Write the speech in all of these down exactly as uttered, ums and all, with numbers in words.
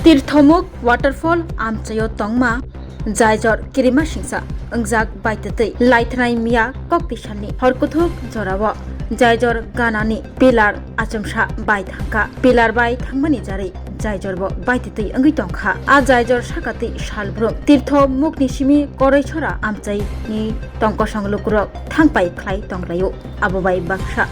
Tirthomuk waterfall amchaio tongma Jaijor kirimasingcha wngjak baitwtwi laithanai miya kokti salni horkuthuk jorao Jaijor ganani pillar achomsa bai thangkha. Pillar bai thangmani jarwi Jaijor bo baitwtwi wngwi tongkha. A Jaijor sakatwi salbrum Tirtho mukni simi Koraisora amchaini tongkosong lukurok thangpai khlai tonglaio. Abo bai baksa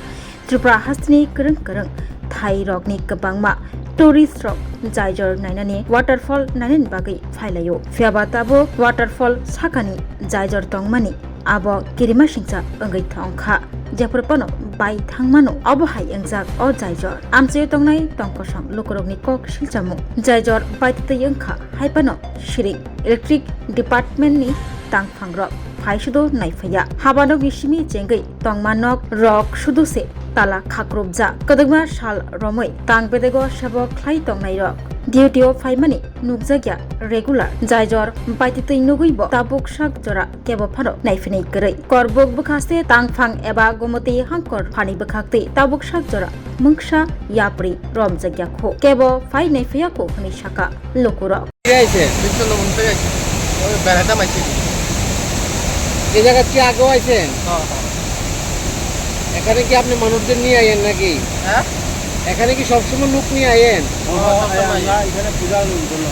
Tripura hasteni kwrwng kwrwng thairokni kwbangma tourist rok Jaijor nainani waterfall nainani bagwi phailaio. Phiyaba tabuk waterfall sakani Jaijor tongmani abo kirimasingcha wngwi thangkha. Jephuru phano bai thangmano obo hai wngjak o Jaijor. Amchaio tongnai tongkosong lukurokni kok silchamung. Jaijor baitwtwi wngkha hai phano siring electric department ni tangphangrok phai sudo naiphaiya. Habanokni simi chengwi tongma nok rok sudo se tala khakrupjak. Kwdwkma sal romwi tang bedego sebo khlai tongnai rok duty o phaimani nukjakya regular. Jaijor baitwtwi nugwi bo tabuk sak jora kebo phano naiphinwi kwrwi. Korbuk bwkhaste tangphang eba gumutwi hangkor phani bwkhaktwi tabuk sak jora mungsa yapri romjakya kho. Kebo phai naiphaiya kho hwnwi saka lukurok. কে আইছে? বিশ্বনাথ মন্দির থেকে আইছে। ওই বেড়াতাম আইছে। এই জায়গা কি আগেও আইছেন? হ্যাঁ, হ্যাঁ। এখানে কি আপনি মানুষদের নিয়ে আইয়েন নাকি? হ্যাঁ? এখানে কি সবসময় লোক নিয়ে আইয়েন? হ্যাঁ, সবসময়। আমরা এখানে পূজার জন্য।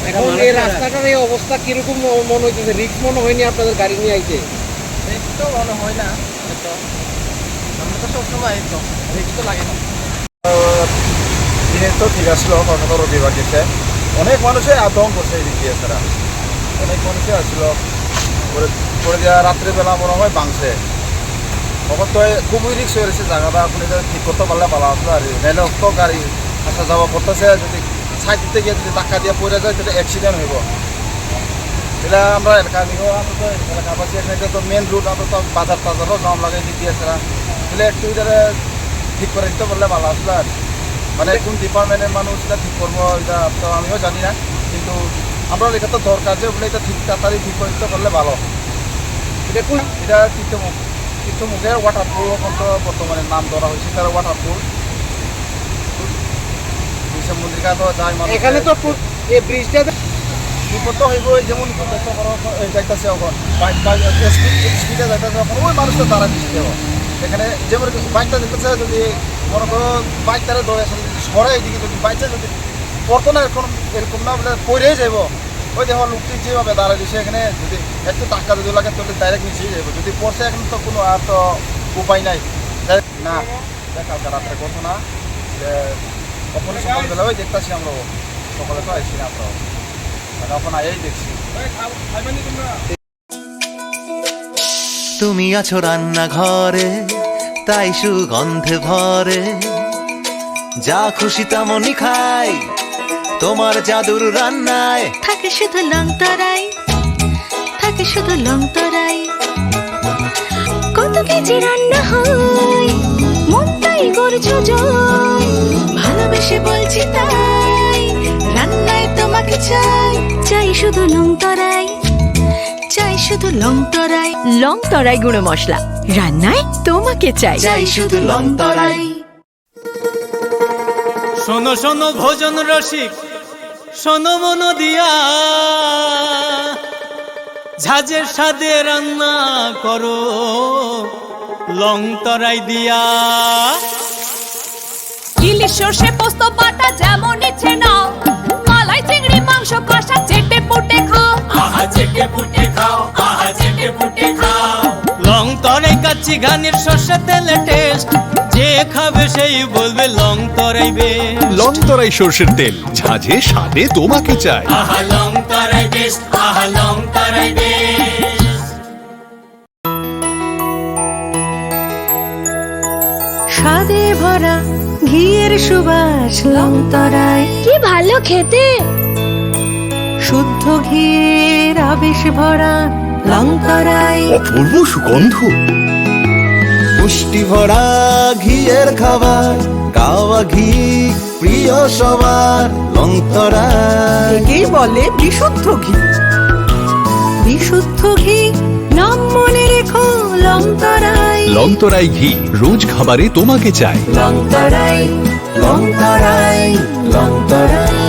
এখন এই রাস্তাটার এই অবস্থা কিরকম ম-, মনে হইতেছে? রিস্ক মনে হয়নি আপনাদের গাড়ি নিয়ে আইতে? রিস্ক তো মনে হয় না, হয়তো। আমরা তো সবসময় এই তো, রিস্ক তো লাগে না। দিনে তো ঠিক আসলো, হঠাৎ রবিবার গেছে, অনেক মানুষে আতঙ্ক করছে এদিক দিয়ে ছাড়া, অনেক মানুষে আসলো। পরে, পরে দিয়া রাত্রেবেলা মনে হয় ভাঙছে। তখন তো খুবই রিস্ক হয়ে গেছে জায়গাটা, আপনি তো ঠিক করতে পারলে ভালো আসলো আর কি। নাইলে তো গাড়ি আসা যাওয়া করতেছে, যদি সাইড দিতে গিয়ে যদি ধাক্কা দিয়ে পড়ে যায়, তাহলে অ্যাক্সিডেন্ট হইব। তাহলে আমরা এলাকা নিয়েও, আমরা তো এলাকাবাসী, এখানে তো মেন রোড, আমরা তো বাজার টাজারও জাম লাগাই দিতে আছে না। তাহলে একটু এটারে ঠিক করে দিতে পারলে ভালো আসলে আর কি। মানে কোন ডিপার্টমেন্টের মানুষ এটা ঠিক করবো, এটা তো আমিও জানি না, কিন্তু আমরা এটা তো দরকার যে বলে এটা ঠিক তাড়াতাড়ি ঠিক করে দিতে পারলে ভালো। এটা কোন? এটা তীর্থমুখ, তীর্থমুখে ওয়াটারফল এখন তো বর্তমানে নাম ধরা হয়েছে তার ওয়াটারফল। বিশ্ব মন্দির তো যায় মানুষ। এখানে তো পু-, এই ব্রিজটা তো বিপদ তো হইবই, যেমন কত বড় এই যাইতাছে এখন, বাইক, বাইক, স্পিড, স্পিডে যাইতাছে এখন, ওই মানুষ তো তারা দিচ্ছে এখন। এখানে যেমন বাইকটা যাইতেছে, যদি মনে করো বাইক তারা ধরে আছে, যদি সরে এদিকে যদি বাইকটা যদি পড়তো না, এখন এরকম না বলে পড়েই যাইবো। ওই দেখো লোকটি যেভাবে দাঁড়ায় দিছে এখানে, যদি একটু ধাক্কা যদি লাগে তাহলে ডাইরেক্ট নিচেই যাইবো। যদি পড়ছে এখন তো কোনো আর তো উপায় নাই। যাই হোক, না, এটা কালকে রাত্রে ঘটনা, যে কখনো সকালবেলা ওই দেখতাছি আমরা, সকালে তো আইছি না আমরা, মানে এখন আয়াই দেখছি। তুমি আছো রান্নাঘরে, তাই সুগন্ধে ভরে। যা খুশি তেমনই খাই, তোমার জাদুর রান্নায়। থাকে শুধু লং তরাই, থাকে শুধু লং তরাই। কত কেজি রান্না হয়, মনটাই করছো জয়। ভালোবেসে বলছি তাই, রান্নায় তোমাকে চাই। চাই শুধু লং তরাই, চাই শুধু লং তরাই। লং তরাই গুঁড়ো মশলা, রান্নায় তোমাকে চাই। চাই শুধু লং তরাই। শোনো শোনো ভোজন রসিক, শোনো মন দিয়া, ঝাঁঝের স্বাদে রান্না করো লং তরাই দিয়া। ইলিশ সর্ষে পোস্ত বাটা যেমন ইচ্ছে নাও, মালাই চিংড়ি মাংস কষা চেটে পুটে খাও। আহা চেটে পুটে খাও, আহা চেটে পুটে খাও। লং তরাই কাচ্চি ঘানির সর্ষে তেলে টেস্ট, যে খাবে সেই বলবে লং তরাই বেস্ট। লং তরাই সর্ষের তেল, ঝাঁঝে স্বাদে তোমাকে চাই। আহা লং তরাই বেস্ট, আহা লং তরাই বেস্ট। স্বাদে ভরা ঘিয়ের সুবাস লং তরাই। কি ভালো খেতে। শুদ্ধ ঘিয়ের আবেশ ভরা লং তরাই। অপূর্ব সুগন্ধ। পুষ্টি ভরা ঘিয়ের খাবার, গাওয়া ঘি প্রিয় সবার লং তরাই। একেই বলে বিশুদ্ধ ঘি। বিশুদ্ধ ঘি, নাম মনে রেখো লং তরাই। লং তরাই ঘি, রোজ খাবারে তোমাকে চাই। লং তরাই, লং তরাই, লং তরাই।